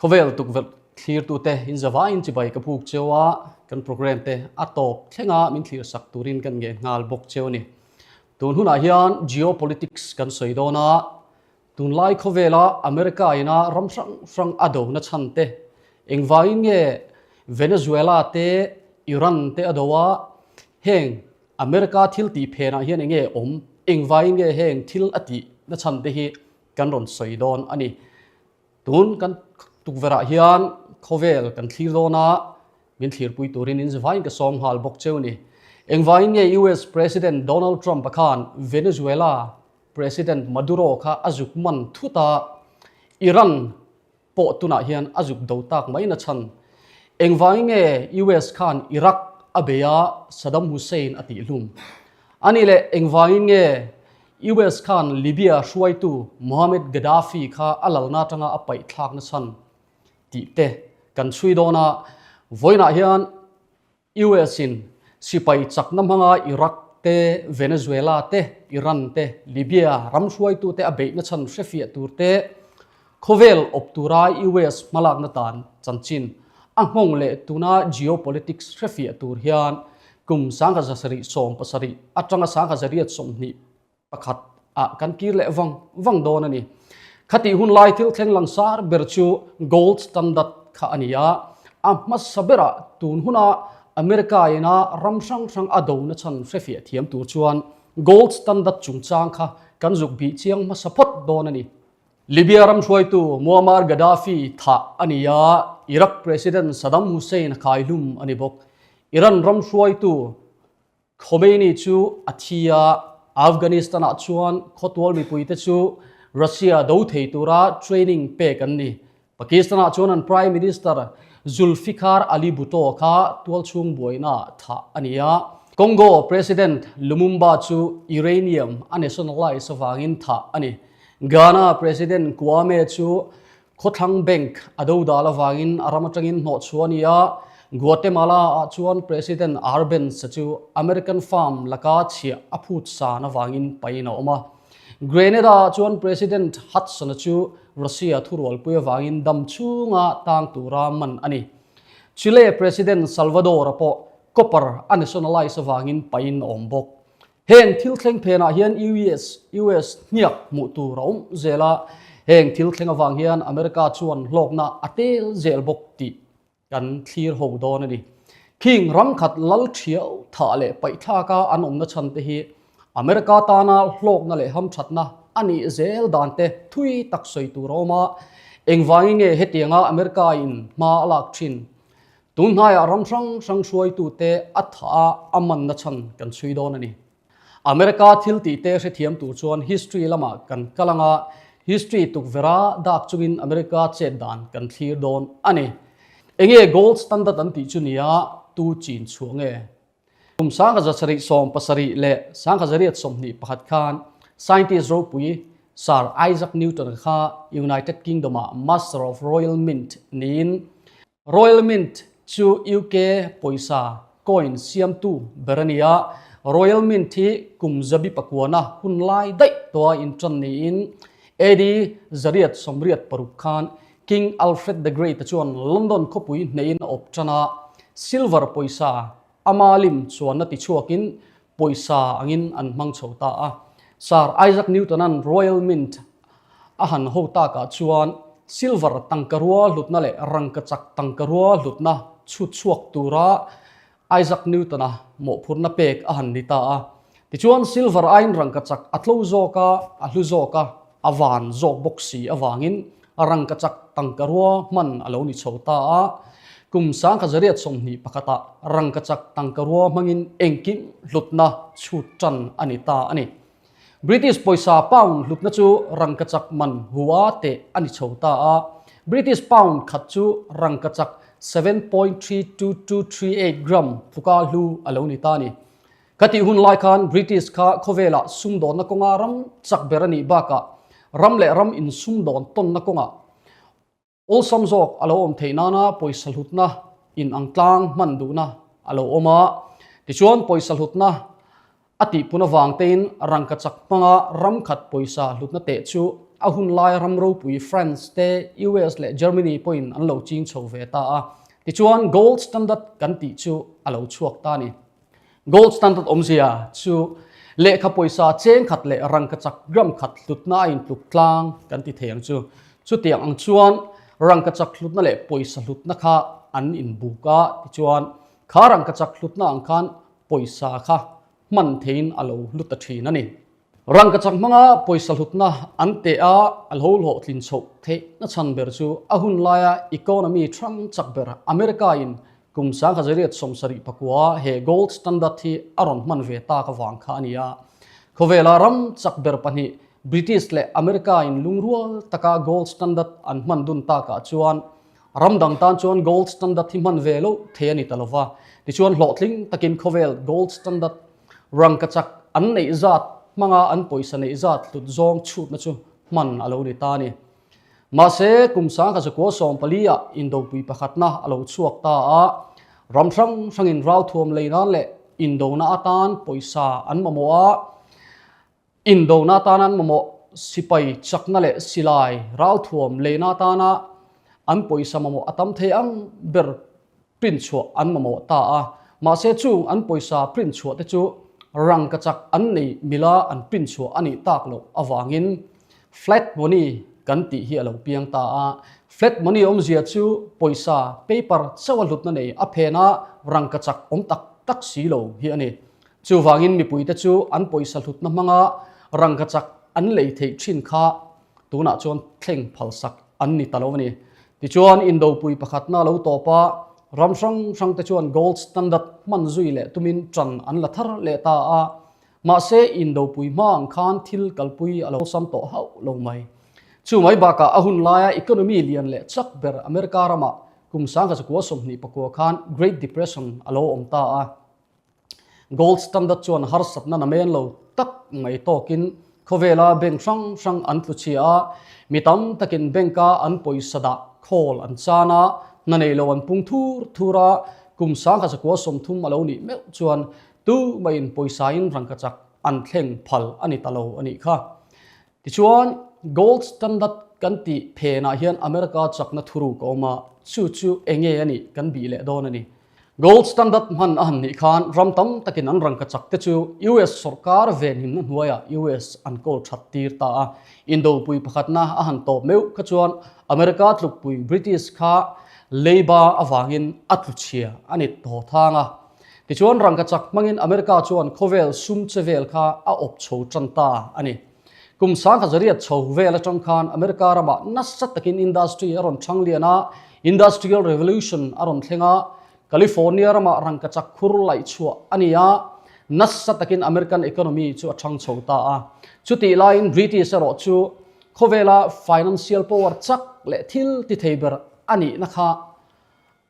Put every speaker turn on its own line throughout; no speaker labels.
Khawvel tukverh thlirtute in zavaiin chibai ka buk cheu a, kan programme te a tawp thlenga min thlir sak turin kan ngen nghal bawk cheu a ni. Tun hunah hian geopolitics kan sawi dawn a, tunlai khawvela America ina ram hrang hrang a do na chhan te, engvangin nge Venezuela te, Iran te a do a, heng America thil tih phenah hian enge awm, engvangin nge heng thil a tih na chhan te hi kan rawn sawi dawn a ni. Tun kan tukverhah hian khawvel kan thlir dawn a, min thlirpui turin in zavain ka sawm nghal bawk cheu ni. Engvangin nge US President Donald Trump-a khan Venezuela President Maduro kha a zuk man thut a, Iran pawh tunah hian a zuk do tak mai na chhan? Engvangin nge US khan Iraq a bei a, Saddam Hussein a tihhlum? A nih leh engvangin nge US khan Libya hruaitu Mohammed Gaddafi kha a lalna atanga a paih thlak na chhan tih te kan chhui dawn a, vawiinah hian US in sipai chakna hmanga Iraq te, Venezuela te, Iran te, Libya ram hruaitu te a beihna chhan hrefiah tur te, khawvel awp tura US hmalakna tan chanchin a nghawng leh tuna geopolitics hrefiah tur hian kum 1770 atanga 1821 ah kan kir leh vang vang dawn a ni. Khatih hun lai thil thleng langsar ber chu gold standard kha a ni a, a hmasa berah tun huna America ina ram hrang hrang a do na chhan hrefiah thiam tur chuan gold standard chungchang kha kan zuk bih chiang hmasa phawt dawn a ni. Libya ram hruaitu Muammar Gaddafi thah a ni a, Iraq President Saddam Hussein a khaihlum a ni bawk. Iran ram hruaitu Khomeini chu a thi a, Afghanistan-ah chuan khawtual mipuite chu Russia do thei tura training pek an ni. Pakistan-ah chuan an Prime Minister Zulfikar Ali Bhutto kha tualchhung buaina thah a ni a, Congo President Lumumba chu uranium a nationalise avangin thah a ni. Ghana President Kwame chu khawthlang bank a dodal avangin a ram atangin hnawhchhuah a ni a, Guatemala-ah chuan President Arbenz-a chu American farm laka chhiah a phut san avangin pain a awm a. Grenada-ah chuan President Hudson-a chu Russia thurualpui avangin dam chhunga tang tura man a ni. Chile President Salvador-a pawh copper a nationalise avangin pain a awm bawk. Heng thil thleng phenah hian US US hniak hmuh tur a awm zel a, heng thil thleng avang hian America chuan hlawkna a tel zel bawk tih kan thlir ho dawn a ni. Khing ram khat lal thiau thah leh paihthlaka an awmna chhan te hi America tana hlawkna leh hamthatna a nih zel dan te thui tak sawi tur a awm a, engvangin nge hetianga America in hma a lak thin? Tun hnaiah ram hrang hrang hruaitute a thah a, a manna chhan kan chhui dawn a ni. America thil tihte hrethiam tur chuan history lamah kan kal ang a, history tukverha dak chungin America chet dan kan thlir dawn a ni. Enge gold standard an tih chu nia tu chin chhuah nge? Kum 1770 leh 1821 khan scientist ropui Sir Isaac Newton kha United Kingdom-ah Master of Royal Mint niin Royal Mint chu UK pawisa, coin, siamtu ber a ni a, Royal Mint hi kum zabi pakuana hun lai daih tawha inṭan niin AD 886 khan King Alfred the Great-a chuan London khawpui hneihin a awp ṭan a, silver pawisa ama lim chuanna tichhuakin pawisa angin an hmang chho ta a. Sir Isaac Newton-a'n Royal Mint a han ho takah chuan silver tangkarua hlutna leh rangkachak tangkarua hlutna chhut chhuak tura Isaac Newton-a mawhphurhna pek a han ni ta a. Tichuan silver aiin rangkachak a tlo zawk a, a hlu zawk a, a van zawk bawk si avangin rangkachak tangkarua hman a lo ni chho ta a. Kum 1821-ah rangkachak tangkarua hmangin engkim hlutna chhut tan a ni ta a ni. British pawisa pound hlutna chu rangkachak man hua teh a ni chho ta a, British pound khat chu rangkachak 7.32238 gram tluka hlu a lo ni ta a ni. Khatih hun lai khan British kha khawvelah sumdawnna kawnga ram chak ber a nih bakah ram leh ram insumdawn tawnna kawngah Awlsam zawk a lo awm theih nana pawisa hlutna in ang tlang hman duhna a lo awm a. Tichuan pawisa hlutna a tihpun avang tein rangkachak hmanga ram khat pawisa hlutna teh chu a hun laia ram ropui France te, US leh Germany pawhin an lo ching chho ve ta a. Tichuan Gold Standard kan tih chu a lo chhuak ta a ni. Gold Standard awmzia chu lehkha pawisa cheng khat leh rangkachak gram khat hlutna a intluk tlang kan ti thei ang chu. Chutiang ang chuan rangkachak hlutna leh pawisa hlutna kha an inbuk a, tichuan kha rangkachak hlutna ang khan pawisa kha hman theiin a lo hlu ta thin a ni. Rangkachak hmanga pawisa hlutna an teh a, a lo hlawhtlin chhoh theih na chhan ber chu a hun laia economy hrang chak ber America in kum 1974 he gold standard hi a rawn hman ve tak avang kha a ni a. Khawvela ram chak ber pahnih British leh America in lungrual taka gold standard an hman dun takah chuan Ram dang tan chuan gold standard hi hman ve loh thei a ni ta lova, tichuan hlawhtling takin khawvel gold standard rangkachak an neih zat hmanga an pawisa neih zat hlut zawng chhutna chu hman a lo ni ta a ni. Mahse, kum 1914 ah indopui pakhatna a lo chhuak ta a, ram hrang hrangin ralthuam lei nan leh indona atan pawisa an mamawh a, Indona atana an mamawh sipai chakna leh silai ralthuam leina atana an pawisa mamawh a tam thei ang ber print chhuah an mamawh ta a. Mahse chung an pawisa print chhuah te chu rangkachak an nei mila an print chhuah a nih tak loh avangin flat money kan tih hi a lo piang ta a. Flat money awmzia chu pawisa paper chauha hlutna nei a phena rangkachak awm tak tak si lo hi a ni. Chuvangin mipuite chu an pawisa hlutna hmanga rangkachak an lei theih thin kha tunah chuan thleng phalsak an ni ta lo a ni. Tichuan indopui pakhatna lo tawp a, ram hrang hrangte chuan gold standard hman zui leh tumin tan an la thar leh ta a, mahse indopui hma ang khan thil kalpui a lo sam tawh hauh lo mai. Chu mai bakah a hun laia economy lian leh chak ber America ramah kum 1929 khan Great Depression a lo awm ta a. Gold standard chuan harsatna namen lo tak mai tawkin khawvela bank hrang hrang an tlu chhia a, mi tam takin bank-a an pawisa dah khawl an chan a, hna nei lo an pung thur thur a, kum 1930 a lo nih meuh chuan tu maiin pawisain rangkachak an thleng phal a ni ta lo a nih kha. Tichuan, Gold Standard kan tih phenah hian America chakna thuruk a awm a, chu chu enge a nih kan bih leh dawn a ni. Gold Standard hman a han nih khan ram tam takin an rangkachak te chu US sawrkar venhimna hnuaiah US an kawl that tir ta a. Indopui pakhatna a han tawp meuh kha chuan America tlukpui British kha leiba avangin a tlu chhia a ni thaw thang a. Tichuan rangkachak hmangin America chuan khawvel sum che vel kha a awp chho tan ta a ni. Kum 1900 chho vel atang khan America ramah nasa takin industry a rawn thang lian a, Industrial Revolution a rawn thleng a, California ramah rangkachak khur laih chhuah a ni a, nasa takin American economy chu a thang chho ta a. Chutih laiin British erawh chu khawvela financial power chak leh thil ti thei ber a nihna kha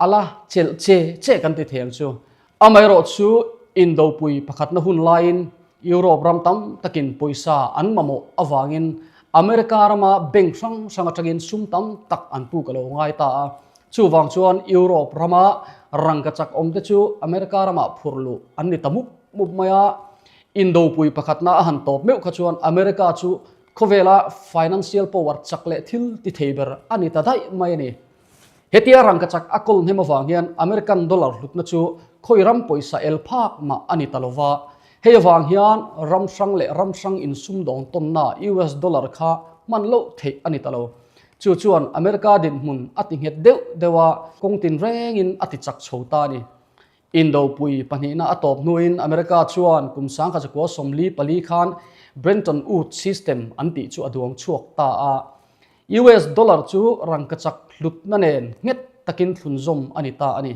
A la chelh che che kan ti thei ang chu. Amaherawh chu Indopui pakhatna hun laiin Europe ram tam takin pawisa an mamawh avangin America rama bank hrang hrang atangin sum tam tak an puk a lo ngai ta a. Chuvang chuan Europe rama rangkachak awmte chu America ramah phurh luh an ni ta mup mup mai a. Indopui pakhatna a han tawp meuh kha chuan America chu khawvela financial power chak leh thil ti thei ber a ni ta daih mai a ni. Hetia rangkachak a kawl hnem avang hian American dollar hlutna chu khawi ram pawisa el phak mah a ni ta lo va. Hei avang hian ram hrang leh ram hrang insumdawng tawnna US dollar kha hman loh theih a ni ta lo. Chu chuan America dinhmun a ti nghet deuh deuh a, kawng tinrengin a ti chak chho ta a ni. Indopui pahnihna a tawp hnuin America chuan kum 1944 khan Bretton Woods system an tih chu a duang chhuak ta a. US dollar chu rangkachak hlutna nen nghet takin thlunzawm a ni ta a ni.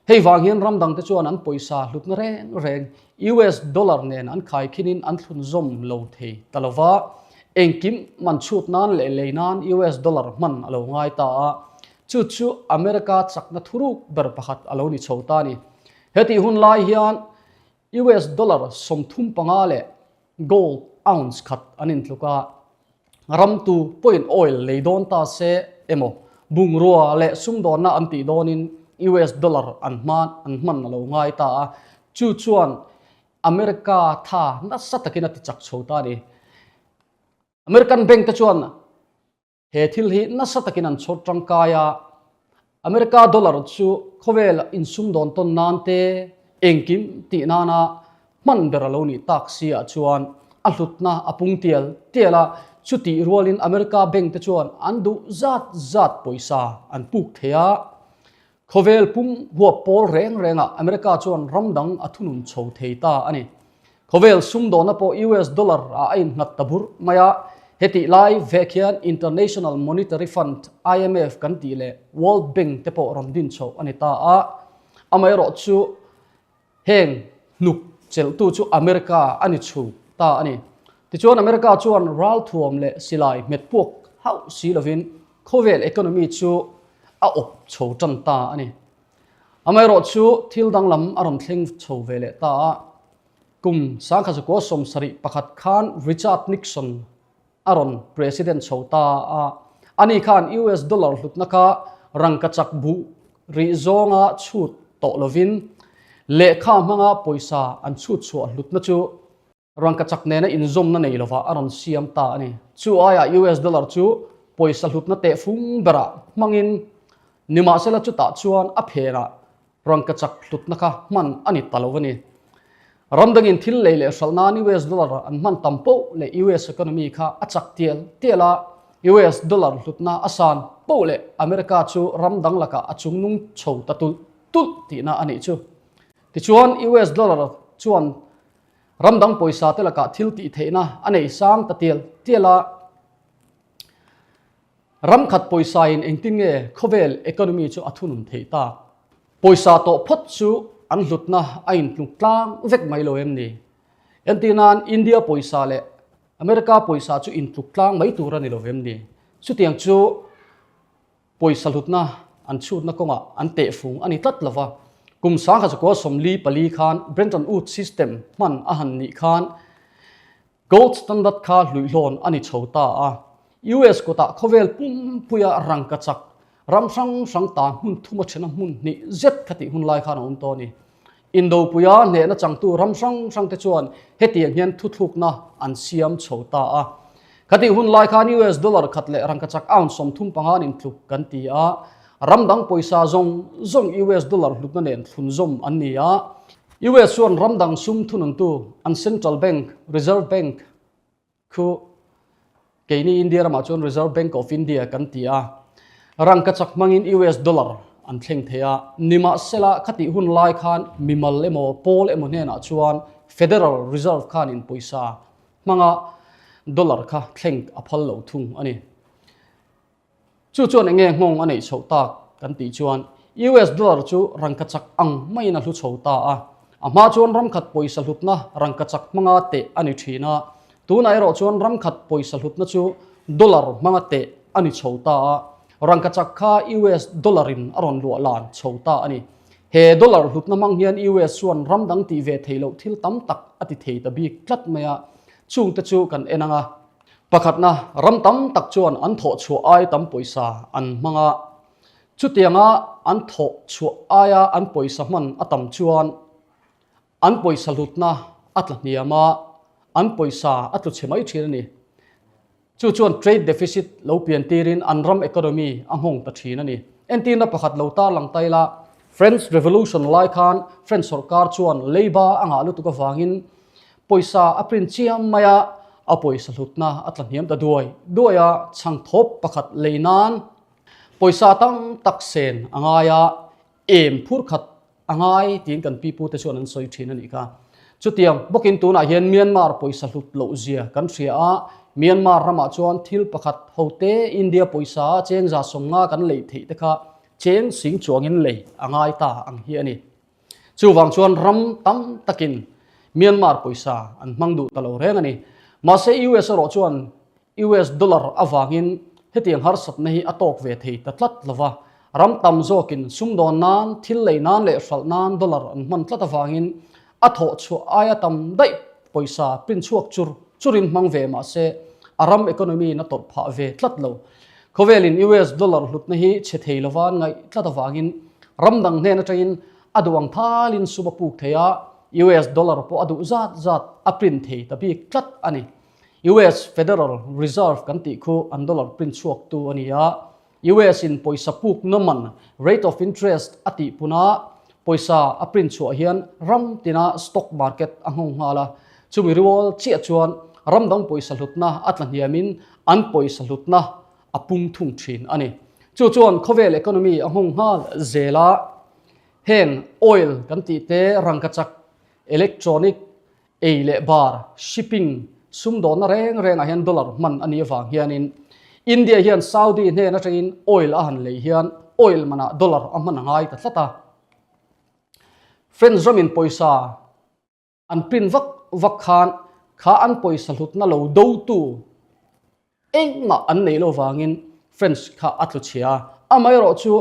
Hei vang hian ram dangte chuan an pawisa hlutna reng reng US dollar nen an khaikhinin an thlunzawm lo thei ta lo va, engkim man chhut nan leh lei nan US dollar hman a lo ngai ta a, chu chu America chakna thuruk ber pakhat a lo ni chho ta a ni. Hetih hun lai hian US dollar 35 leh gold ounce khat an intluk a, ramtu pawhin oil lei dawn ta se emaw bungrua leh sumdawnna an tih dawnin US dollar an hman an hman a lo ngai ta a, chu chuan America tha nasa takin a ti chak chho ta a ni. American bank te chuan he thil hi nasa takin an chhawr tangkai a, America dollar chu khawvel insumdawn tawn nan te engkim tih nana hman ber a lo nih tak si ah chuan a hlutna a pung tial tial a, chutih rualin America bank te chuan an duh zat zat pawisa an puk thei a. Khawvel pum huap pawl reng rengah America chuan ram dang a thunun chho thei ta a ni. Khawvel sumdawna pawh US dollar ah a innghat ta burh mai a, hetih lai vek hian International Monetary Fund, IMF, kan tih leh World Bank te pawh rawn din chhoh a ni ta a. Amaherawhchu heng hnuk chelhtu chu America a ni chhu ta a ni. Tichuan America chuan ralthuam leh silai hmet puak hauh si lovin khawvel economy chu a awp chho tan ta a ni. Amaherawhchu thil danglam a rawn thleng chho ve leh ta a, kum 1971 khan Richard Nixon a rawn president chho ta a, ani khan US dollar hlutna kha rangkachak buh rih zawnga chhut tawh lovin lehkha hmanga pawisa an chhut chhuah hlutna chu Rangkachak nena inzawmna nei lovah a rawn siam ta a ni. Chu aiah US dollar chu pawisa hlutna tehfung berah hmangin nimahsela chutah chuan a phenah rangkachak hlutna kha hman a ni ta lo a ni. Ram dangin thil lei leh hralh nan US dollar an hman tam poh leh US economy kha a chak tial tial a, US dollar hlutna a san poh leh America chu ram dang lakah a chungnung chho ta tulh tulh tihna a nih chu. Tichuan US dollar chuan Ram dang pawisa te lakah thil tih theihna a nei sang ta tial tial a, ram khat pawisa in engtin nge khawvel economy chu a thunun theih tak? Pawisa tawh phawt chu an hlutna a intluk tlang vek mai lo em ni? Entir nan India pawisa leh America pawisa chu intluk tlang mai tur a ni lo em ni? Chutiang chu Pawisa hlutna an chhutna kawngah an tehfung a ni tlat lo va. Kum 1944 khan Bretton Woods system hman a han nih khan gold standard kha hluihlawn a ni chho ta a. US kutah khawvel pumpuia rangkachak ram hrang hrang tan hmun thuma thena hmun hnih zet kha tih hun lai khan a awm tawh a ni. Indopuia hnehna changtu ram hrang hrangte chuan hetiang hian thuthlukna an siam chho ta a. Khatih hun lai khan US dollar khat leh rangkachak ounce 35 an intluk kan ti a, ram dang pawisa zawng zawng US dollar hlutna nen thlunzawm an ni a. US chuan ram dang sum thununtu an central bank, Reserve Bank, Khu keini India ramah chuan Reserve Bank of India kan ti a, rangkachak hmangin US dollar an thleng thei a, nimahsela khatih hun lai khan mimal emaw pawl emaw hnenah chuan Federal Reserve khanin pawisa hmanga dollar kha thleng a phal lo thung a ni. Chu chuan enge nghawng a neih chhoh tak kan tih chuan US dollar chu rangkachak ang maiin a hlu chho ta a. A hma chuan ramkhat pawisa hlutna rangkachak hmanga teh a ni thin a, tunah erawh chuan ramkhat pawisa hlutna chu dollar hmanga teh a ni chho ta a, rangkachak kha US dollar in a rawn luah lan chho ta a ni. He dollar hlutna hmang hian US chuan ram dang tih ve thei loh thil tam tak a ti thei ta bik tlat mai a, chungte chu kan en ang a. Pakhatna, ram tam tak chuan an thawh chhuah ai tam pawisa an hmang a. Chutianga an thawh chhuah aia an pawisa hman a tam chuan an pawisa hlutna a tla hniam a, an pawisa a tlu chhe mai thin a ni. Chu chuan trade deficit lo pian tirin an ram economy a nghawng ta thin a ni. Entirna pakhat lo tarlang ta ila, French Revolution lai khan French sawrkar chuan leiba a ngah lutuk avangin Pawisa a print chiam mai a, a pawisa hlutna a tla hniam ta duai duai a, chhangthawp pakhat lei nan pawisa tam tak sen a ngai a, em phur khat a ngai tiin kan pipu te chuan an sawi thin a nih kha. Chutiang bawkin tunah hian Myanmar pawisa hlut loh zia kan hria a, Myanmar ramah chuan thil pakhat hote India pawisa cheng 150 kan lei theih te kha cheng sing chuangin lei a ngai ta ang hi a ni. Chuvang chuan ram tam takin Myanmar pawisa an hmang duh ta lo reng a ni. Mahse US erawh chuan US dollar avangin hetiang harsatna hi a tawk ve thei ta tlat lo va. Ram tam zawkin sumdawn nan, thil lei nan leh hralh nan dollar an hman tlat avangin a thawh chhuah aia tam daih pawisa print chhuak chur churin hmang ve mahse a ram economy in a tawrh phah ve tlat lo. Khawvelin US dollar hlutna hi chhe thei lova an ngaih tlat avangin ram dang hnen atangin a duh ang thalin sum a puk thei a, US dollar pawh a duh zat zat a print thei ta bik tlat a ni. US Federal Reserve kan tih khu an dollar print chhuaktu a ni a. US in pawisa pukna man, rate of interest, a tih puna pawisa a print chhuah hian ram tina stock market a nghawng nghal a. Chumi rual chiah chuan ram dang pawisa hlutna a tla hniamin an pawisa hlutna a pung thung thin a ni. Chu chuan khawvel economy a nghawng nghal zel a. Heng oil kan tih te, rangkachak, electronic, Ei leh bar, shipping, sumdawnna reng rengah hian dollar hman a nih avang hianin India hian Saudi hnen atangin oil a han lei hian oil manah dollar a hman a ngai ta tlat a. French ramin pawisa an print vak vak khan kha an pawisa hlutna lo dotu Engmah an neih loh vangin French kha a tlu chhia a, amaherawh chu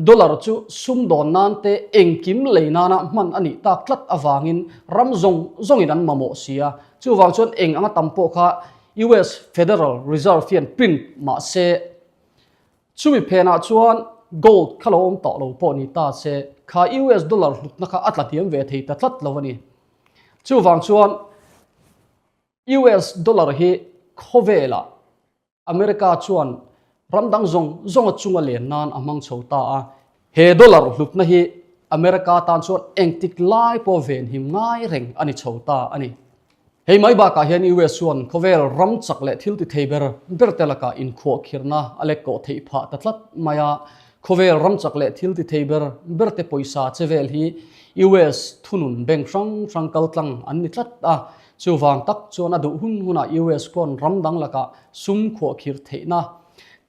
dollar chu sumdawn nan te engkim lei nana hman a nih tak tlat avangin ram zawng zawngin an mamawh si a, chuvang chuan eng anga tam pawh kha US Federal Reserve hian print mah se chumi phenah chuan gold kha lo awm tawh lo pawh ni ta se kha US dollar hlutna kha a tla hniam ve thei ta tlat lo a ni. Chuvang chuan. US dollar hi khawvelah America chuan ram dang zawng zawnga chunga len nan a hmang chho ta a. He dollar hlutna hi America tan chuan engtik lai pawh venhim ngai reng a ni chho ta a ni. Hei mai bakah hian US chuan khawvel ram chak leh thil ti thei ber ber te lakah inkhuahkhirhna a lek kawh theih phah ta tlat mai a. Khawvel ram chak leh thil ti thei ber ber te pawisa che vel hi US thunun bank hrang hrang kaltlang an ni tlat a. Chuvang tak chuan a duh hun hunah US khawn ram dang lakah sum khuahkhir theihna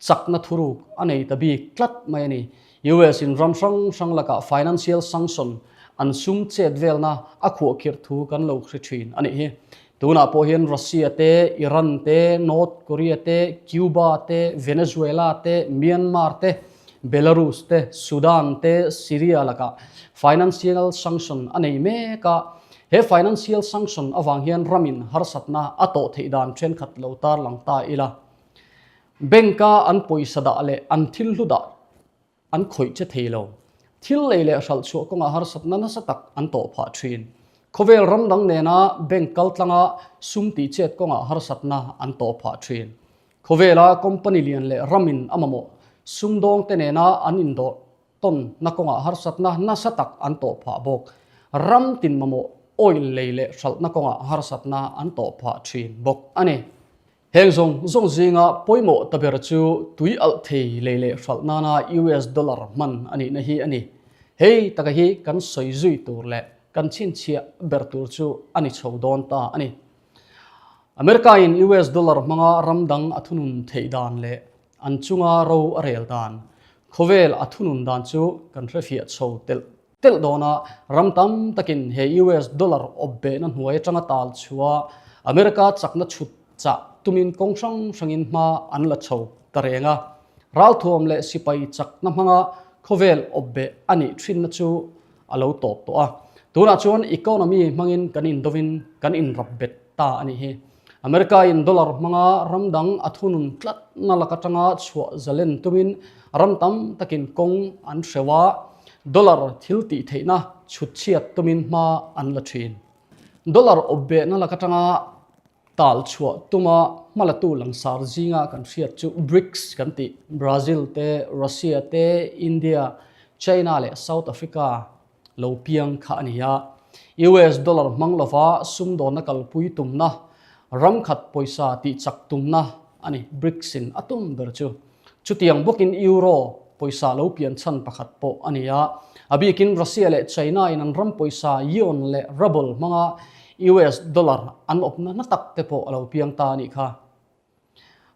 chakna thuruk a nei ta bik tlat mai a ni. US in ram hrang hrang lakah financial sanction an sum chet velna a khuahkhirh thu kan lo hre thin a nih hi. Tunah pawh hian Russia te, Iran te, North Korea te, Cuba te, Venezuela te, Myanmar te, Belarus te, Sudan te, Syria lakah financial sanction a nei mek a. He financial sanction avang hian ramin harsatna a tawh theih dan thenkhat lo tarlang ta ila. Bank-a an pawisa dah leh an thil hlu dah an khawih che thei lo. Thil lei leh hralh chhuah kawngah harsatna nasa tak an tawh phah thin. Khawvel ram dang nena bank kaltlanga sum tih chet kawngah harsatna an tawh phah thin. Khawvela company lian leh ramin a mamawh sumdawngte nena an indawh tawnna kawngah harsatna nasa tak an tawh phah bawk. Ram tin mamawh oil lei leh hralhna kawngah harsatna an tawh phah thin bawk a ni. Heng zawng zawng zinga pawimawh ta ber chu tui alh thei lei leh hralh nana US dollar hman a nihna hi a ni. Hei taka hi kan sawi zui tur leh kan chhinchhiah ber tur chu a ni chho dawn ta a ni. America-in US dollar hmanga ram dang a thunun theih dan leh an chunga ro a rel dan, khawvel a thunun dan chu kan hrefiah chho telh telh dawn a, ram tam takin he US dollar awp behna hnuai atanga tal chhuah America chakna chhut chah tumin kawng hrang hrangin hma an la chho ta reng a. Ralthuam leh sipai chakna hmanga khawvel awp beh a nih thinna chu a lo tawp tawh a. Tunah chuan economy hmangin kan indovin kan inrap bet ta a nih hi. America in dollar hmanga ram dang a thunun tlatna lak atanga chhuah zalen tumin ram tam takin kawng an hreuh a, dollar thil tih theihna chhut chhiat tumin hma an la thin. Dollar awp behna lak atanga tal chhuah tuma hmalatu langsar zinga kan hriat chu BRICS kan tih, Brazil te, Russia te, India, China leh South Africa lo piang kha a ni a. US dollar hmang lova sumdawnna kalpui tumna, ram khat pawisa tih chak tumna a ni BRICS in a tum ber chu. Chutiang bawkin Euro pawisa lo pian chhan pakhat pawh a ni a. A bikin Russia leh China in an ram pawisa yuan leh ruble hmanga US dollar an awpna na tak te pawh a lo piang ta a nih kha.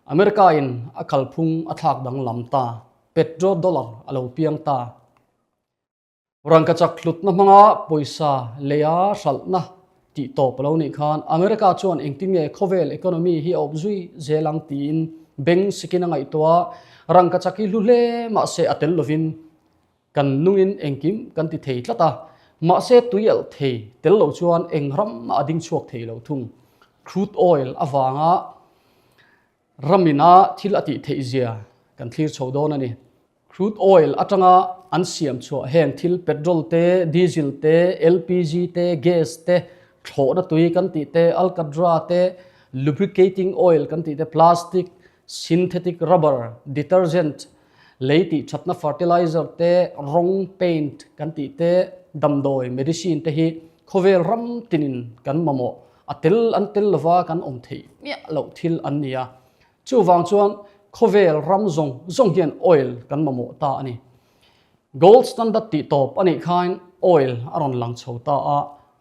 America in a kalphung a thlak danglam ta. Petrodollar a lo piang ta. Rangkachak hlutna hmanga pawisa leia hralhna tih tawp a lo nih khan America chuan engtin nge khawvel economy hi a awp zui zel ang tiin beng sikin a ngaihtuah a, rangkachak hi hlu hle mahse a tel lovin kan nungin engkim kan ti thei tlat a, mahse tui alh thei tel lo chuan eng ram mah a ding chhuak thei lo thung. Crude oil avanga ramina thil a tih theih zia kan thlir chho dawn a ni. Crude oil atanga an siam chhuah heng thil petrol te, diesel te, LPG te, gas te, thlawhna tui kan tih te, alkadra te, lubricating oil kan tih te, plastic, synthetic rubber, detergent, lei tih thatna fertilizer te, rawng, paint, kan tih te, damdawi, medicine, te hi khawvel ram tinin kan mamawh a tel an tel lova kan awm theih miah loh thil an ni a. Chuvang chuan khawvel ram zawng zawng hian oil kan mamawh ta a ni. Gold standard tih tawp a nih khain oil a rawn lang chho ta a,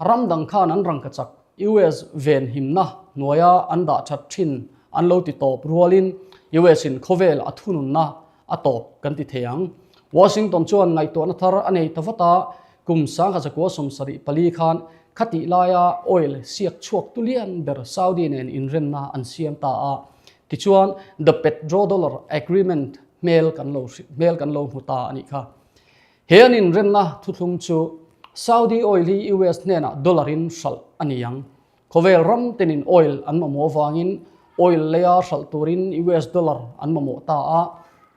ram dang khan an rangkachak US venhimna hnuaia an dah that thin an lo ti tawp rualin US in khawvel a thununna a tawp kan ti thei ang. Washington chuan ngaihtuahna thar a nei ta vat a, kum 1974 khan khatih laia oil siak chhuak tu lian ber Saudi nen inremna an siam ta a, tichuan the petrodollar agreement hmel kan lo hmel kan lo hmu ta a nih kha. He an inremna thuthlung chu Saudi oil hi US hnenah dollar in hralh a ni ang. Khawvel ram tenin oil an mamawh avangin oil leia hralh turin US dollar an mamawh ta a,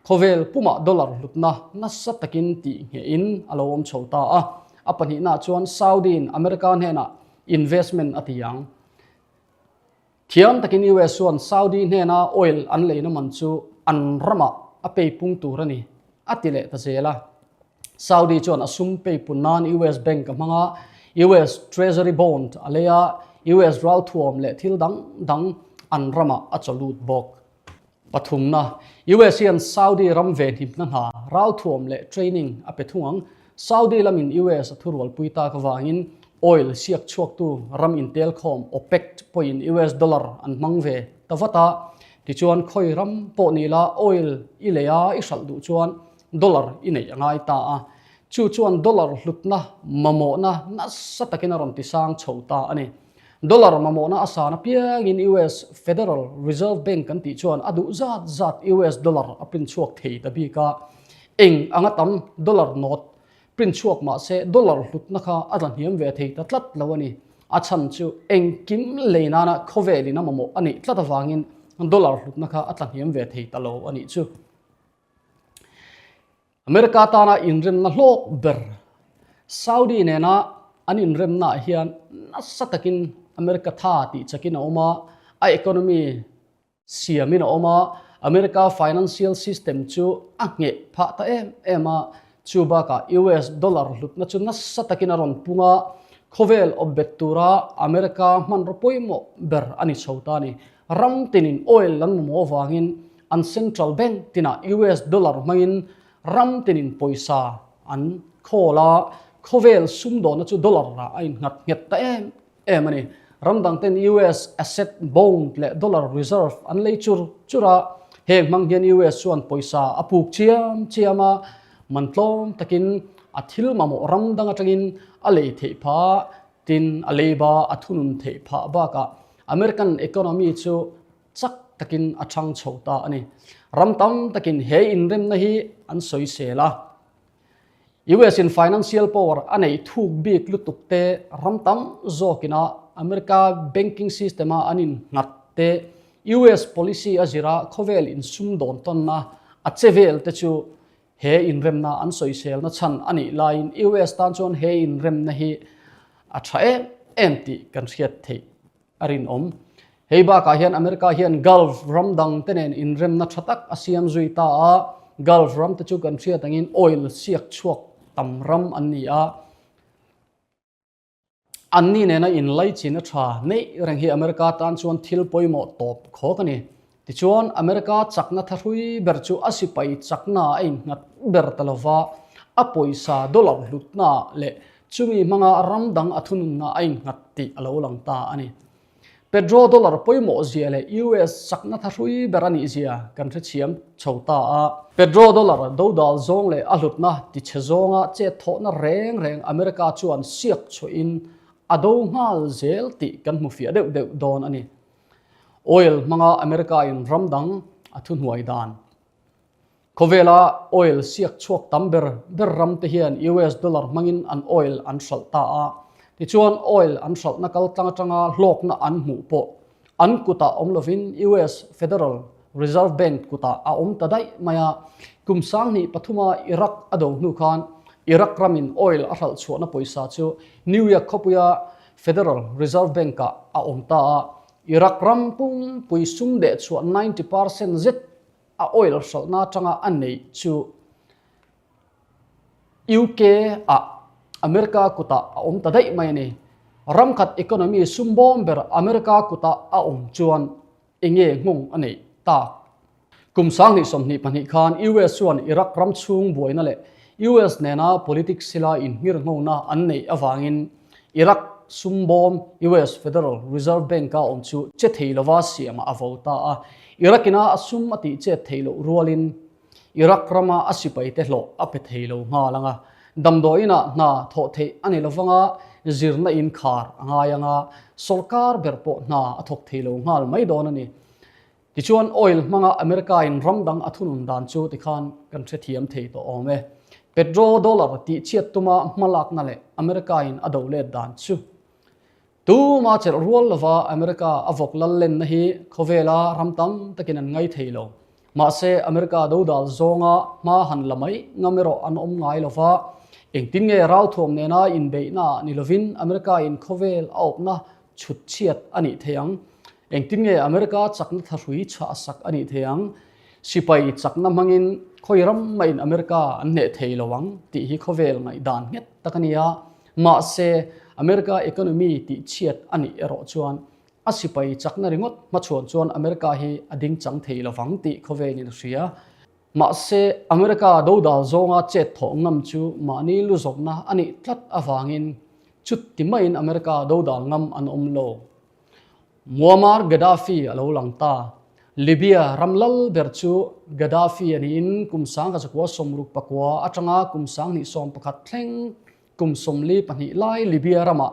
khawvel pumah dollar hlutna nasa takin tih nghehin a lo awm chho ta a. A pahnihnaah chuan Saudi in America hnenah investment a ti ang. Thiam takin US chuan Saudi hnena oil an leina man chu an ramah a pei pung tur a ni, a ti leh ta zel a. Saudi chuan a sum pei pun nan US bank a hmang a, US Treasury bond a lei a, US ralthuam leh thil dang dang an ramah a chaw lut bawk. Pathumna, US hian Saudi ram venhimna hna ralthuam leh training a pe thung ang. Saudi lamin US a thurualpui tak avangin oil siak chhuaktu ram intelkhawm OPEC pawhin US dollar an hmang ve ta vat a. Tichuan khawi ram pawh ni la oil i lei a i hralh duh chuan dollar i neih a ngai ta a. Chu chuan dollar hlutna mamawhna nasa takin a rawn tisang chho ta a ni. Dollar mamawhna a san apiangin US Federal Reserve Bank kan tih chuan a duh zat zat US dollar a print chhuak thei ta bik a. Eng anga tam dollar note print chhuak mah se dollar hlutna kha a tla hniam ve thei ta tlat lo a ni. A chhan chu engkim lei nana khawvelin a mamawh a nih tlat avangin dollar hlutna kha a tla hniam ve thei ta lo a nih chu. America tana inremna hlawk ber Saudi nena an inremnaah hian nasa takin America tha tih chakin a awm a, a economy siamin a awm a, America financial system chu a ngheh phah ta em em a, chu bakah US dollar hlutna chu nasa takin a rawn pung a, khawvel awpbet tura America hmanraw pawimawh ber a ni chho ta a ni. Ram tinin oil an mamawh avangin An central bank tinah US dollar hmangin ram tinin pawisa an khawl a, khawvel sumdawnna chu dollar ah a innghat nghet ta em em a ni. Ram dangten US asset bond leh dollar reserve an lei chur chur a, heng hmang hian US chuan pawisa a puk chiam chiam a, man tlawm takin a thil mamawh ram dang atangin a lei theih phah, tin a leiba a thunun theih phah bakah American economy chu chak takin a chhang chho ta a ni. Ram tam takin he inremna hi an sawisel a. US in financial power a neih thuk bik lutuk te, ram tam zawkina America banking system a an innghat te, US policy a zira khawvel insumdawn tawnna a che vel te chu he inremna an sawiselna chhan a nih laiin US tan chuan he inremna hi a tha em em tih kan hriat theih a rinawm. Hei bakah hian America hian Gulf ram dang te nen inremna tha tak a siam zui ta a, Gulf ram te chu kan hriat angin oil siak chhuak tam ram an ni a, anni nena inlaichin a tha neih reng hi America tan chuan thil pawimawh tawp khawk a ni. Tichuan, America chakna thahrui ber chu a sipai chakna a innghat ber ta lova, a pawisa dollar hlutna leh chumi hmanga ram dang a thununna a innghat tih a lo lang ta a ni. Petro dollar pawimawh zia leh US chakna thahrui ber a nih zia kan hrethiam chho ta a. Petro dollar dodal zawng leh a hlutna tichhe zawnga chet thawhna reng reng America chuan siak chhuahin a do nghal zel tih kan hmu fiah deuh deuh dawn a ni. Oil hmanga America in ram dang a thuhnuai dan. Khawvela oil siak chhuak tam ber ber ram te hian US dollar hmangin an oil an hralh ta a. Tichuan oil an hralhna kaltlang atanga hlawkna an hmuh pawh an kutah awm lovin US Federal Reserve Bank kutah a awm ta daih mai a. Kum 2003 a Iraq a do hnu khan Iraq ramin oil a hralh chhuahna pawisa chu New York khawpuia Federal Reserve Bank-ah a awm ta a. Iraq ram pumpui sum deh chhuah 90% zet a oil hralhna atanga a neih chu UK ah America kutah a awm ta daih mai a ni. Ram khat economy sum bawm ber America kutah a awm chuan enge nghawng a neih tak? Kum 2022 khan US chuan Iraq ram chhung buaina leh US nena politics thila inhmirnghona an neih avangin Iraq sum bawm US Federal Reserve Bank-a awm chu che thei lova siamah a vo ta a. Iraq-ina a sum a tih chet theih loh rualin Iraq rama a sipaite hlawh a pe thei lo nghal ang a, damdawiinah hna thawh theih a ni lovang a, zirna inkhar a ngai ang a, sawrkar ber pawh hna a thawk thei lo nghal mai dawn a ni. Tichuan oil hmanga America in ram dang a thunun dan chu tikhan kan hrethiam thei tawh awm e. Petro dollar tih chhiat tuma hmalakna leh America in a do let dan chu tuma chelh rual lova America a vawk lal lenna hi khawvela ram tam takin an ngai thei lo. Mahse America dodal zawnga hma han la mai ngam erawh an awm ngai lova, engtin nge ralthuam nena inbeihna ah ni lovin America in khawvel a awpna chhut chhiat a nih thei ang. Engtin nge America chakna thahrui chhah sak a nih thei ang? Sipai chakna hmangin khawi ram maiin America an hneh thei lo ang tih hi khawvel ngaihdan nghet tak a ni a. Mahse, America economy tih chhiat a nih erawh chuan a sipai chakna ringawt hmachhuan chuan America hi a ding chang thei lo vang tih khawvelin a hria. Mahse, America dodal zawnga chet thawh ngam chu mahni lu zawkna a nih tlat avangin chuti maiin America dodal ngam an awm lo. Muammar Gaddafi a lo lang ta. Libya ram lal ber chu Gaddafi a niin kum 1969 atanga kum 2011 thleng kum 42 lai Libya ramah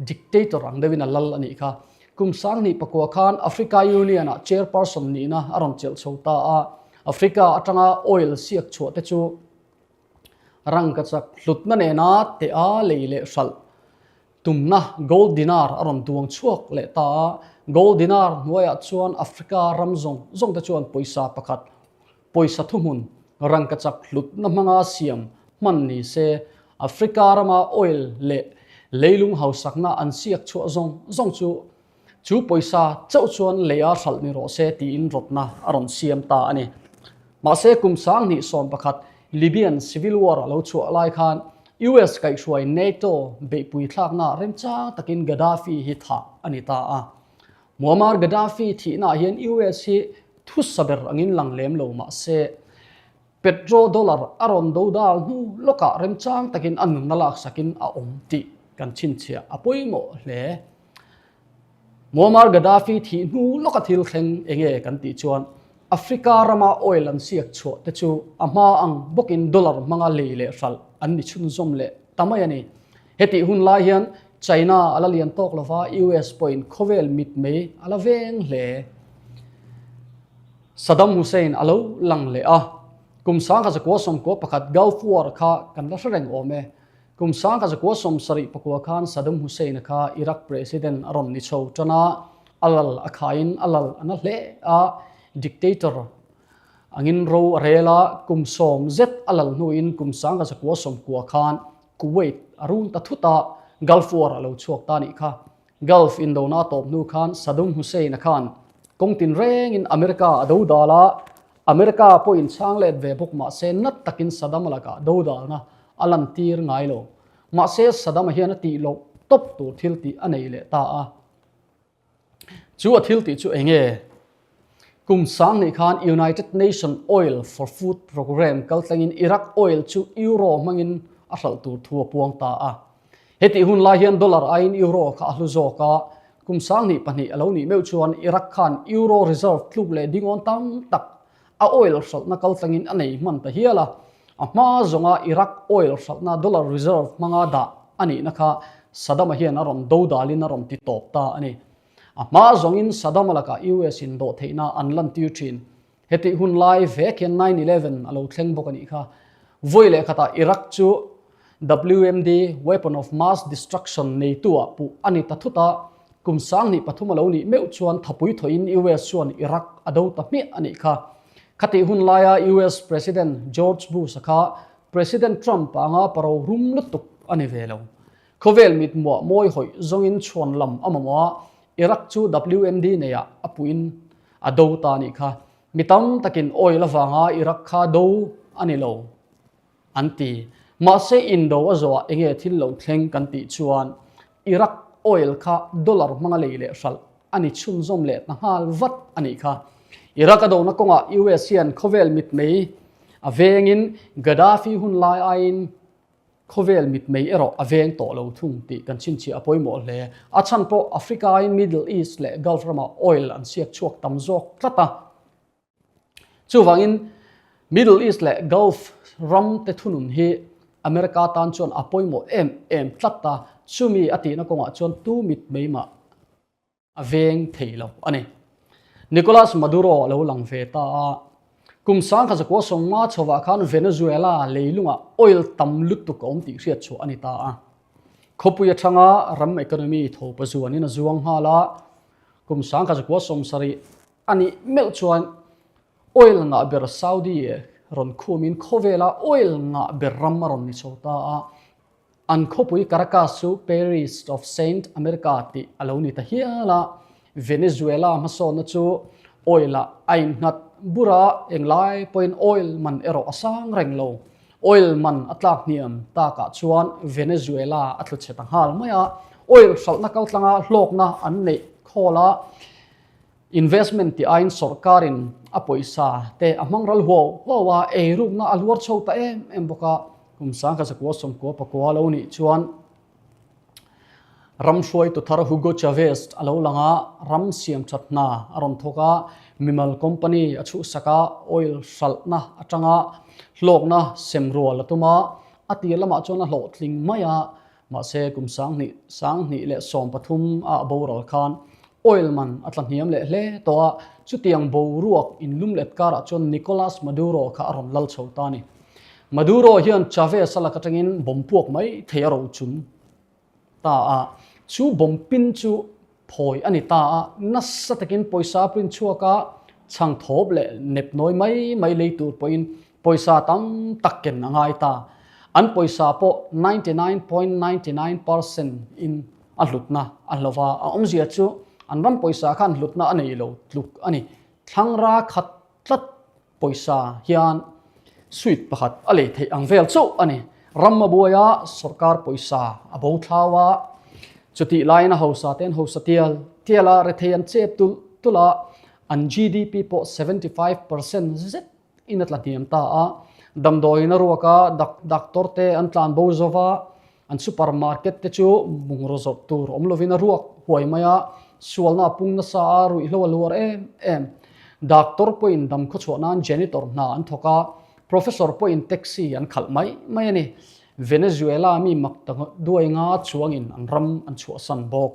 dictator ang deuhin a lal a nih kha. Kum 2009 khan Africa Union-ah chairperson nihna a rawn chelh chho ta a. Africa atanga oil siak chhuah te chu rangkachak hlutna nena teh a lei leh hralh Tumna gold dinar a rawn duang chhuak leh ta a, gold dinar hnuaiah chuan Africa ram zawng zawng te chuan pawisa pakhat, pawisa thuhmun, rangkachak hlutna hmanga siam hman ni se, Africa rama oil leh leilung hausakna an siak chhuah zawng zawng chu Chu pawisa chauh chuan lei a hralh ni rawh se tiin rawtna a rawn siam ta a ni. Mahse kum 2011 Libyan Civil War a lo chhuah lai khan US kaihhruai NATO beihpui thlakna remchang takin Gaddafi hi thah a ni ta a. Muammar Gaddafi thihnaah hian US hi thusa ber angin lang lem lo mahse Petro dollar a rawn do dal hnu lawkah remchang takin a nunna laksakin a awm tih kan chhinchhiah a pawimawh hle. Muammar Gaddafi thih hnu lawka thil thleng enge kan tih chuan Africa rama oil an siak chhuah te chu a hma ang bawkin dollar hmanga lei leh hralh an ni chhunzawm leh ta mai a ni. Hetih hun lai hian China a la lian tawk lova US pawhin khawvel mitmei a la veng hle. Saddam Hussein a lo lang leh a, kum 1991 Gulf War kha kan la hre reng awm e. Kum 1979 khan Saddam Hussein-a kha Iraq President a rawn ni chho tan a, a lal a khaiin a lal a na hle a, dictator angin ro a rel a, kum sawm zet a lal hnuin kum 1990 khan Kuwait a run ta thut a, Gulf War a lo chhuak ta nih kha. Gulf indona a tawp hnu khan Saddam Hussein-a khan kawng tinrengin America a dodal a, America pawhin chhang let ve bawk mah se nat takin Saddam-a lakah dodalna a lantir ngai lo. Mahse Saddam-a hian a tih loh tawp tur thil tih a nei leh ta a. Chu a thil tih chu eng nge? Kum sang nih khan United Nation Oil for Food Programme kaltlangin Iraq oil chu euro hmangin a hralh tur thu a puang ta a. Hetih hun lai hian dollar aiin euro kha a hlu zawk a, kum 2002 a lo nih meuh chuan Iraq khan euro reserve tluk leh dingawn tam tak a oil hralhna kaltlangin a nei hman ta hial a, a hma zawnga Iraq oil hralhna dollar reserve hmanga dah a nihna kha Saddam-a hian a rawn dodalin a rawn ti tawp ta a ni. A hma zawngin Saddam-a lakah US in dawhtheihna an lantir thin. Hetih hun lai vek hian 9/11 a lo thleng bawk a nih kha. Vawi leh khatah Iraq chu WMD, Weapon of Mass Destruction, neitu-ah puh a ni ta thut a, kum 2003 a lo nih meuh chuan thapui thawhin US chuan Iraq a do ta hmiah a nih kha. Khatih hun laia US President George Bush-a kha President Trump-a anga paro rum lutuk a ni ve lo. Khawvel mitmuah mawi hawih zawngin chhuan lam a mamawh a. Iraq chu WMD neiah a puiin a do ta a nih kha. Mi tam takin oil avanga Iraq kha do a ni lo an ti. Mahse indo a zawhah enge thil lo thleng kan tih chuan Iraq oil kha dollar hmanga lei leh hralh a ni chhunzawm leh ta nghal vat a nih kha. Iraq a dona kawngah US hian khawvel mitmei a vengin Gaddafi hun lai aiin Khawvel mitmei erawh a veng tawh lo thung tih kan chhinchhiah a pawimawh hle. A chhan pawh Africa-in Middle East leh Gulf ramah oil an siak chhuak tam zawk tlat a. Chuvangin Middle East leh Gulf ram te thunun hi America tan chuan a pawimawh em em tlat a, chumi a tihna kawngah chuan tu mitmei mah a veng thei lo a ni. Nicolas Maduro a lo lang ve ta a, kum 1900 sawmnga chhovah khan Venezuela leilungah oil tam lutuk a awm tih hriat chhuah a ni ta a. Khawpui atanga ram economy thopa zuanin a zuang nghal a, kum 1970 a nih meuh chuan oil ngah ber Saudi rawn khumin khawvela oil ngah ber ram a rawn ni chho ta a. An khawpui Caracas chu Paris of Saint America tih a lo ni ta hial a, Venezuela hmasawnna chu oil-ah a innghat bur a, englai pawhin oil man erawh a sang reng lo. Oil man a tlak hniam takah chuan Venezuela a tlu chhe ta nghal mai a, oil hralhna kaltlanga hlawkna an neih khawl a, Investment tih aiin sawrkarin a pawisa te a hmang ral huau huau a, eirukna a hluar chho ta em em bawk a. Kum 1900 sawmkua pakua lo nih chuan ram hruaitu thar Hugo Chavez a lo lang a, ram siam that hna a rawn thawk a, mimal company a chhuhsak a, oil hralhna atanga hlawkna sem rual a tum a, a tir lamah chuan a hlawhtling mai a. Mahse, kum 2000, 2013 a boral khan oil man a tla hniam leh hle tawh a, chutiang boruak inlum let karah chuan Nicolas Maduro kha a rawn lal chho ta a ni. Maduro hian Chavez a lak atangin bomb puak mai thei a rochun ta a, chu bomb pin chu Phawi a ni ta a, nasa takin pawisa a print chhuak a, chhang thawp leh nep nawi mai mai lei tur pawhin pawisa tam tak ken a ngai ta. An pawisa pawh 99.99 percent in a hlutna a hlo va, a awmzia chu an ram pawisa khan hlutna a nei lo tluk a ni. Thlangra khat tlat Pawisa hian suite pakhat a lei theih ang vel chauh a ni. Ram a buai a, sawrkar pawisa a bo thlau a, chutih laiin a hausa te an hausa tial tial a, rethei an chep tulh tulh a, an GDP pawh 75% zet in a tla hniam ta a, damdawiin a ruak a, doctor te an tlan bo zo va, An super market te chu bungraw zawrh tur awm lovin a ruak huai mai a, sualna a pung nasa a, ruihhlo a luar em em. Doctor pawhin dam khawchhuah nan janitor hna an thawk a, professor pawhin taxi an khalh mai mai a ni. Venezuela mi mak ta duai nga chuangin an ram an chhuahsan bawk.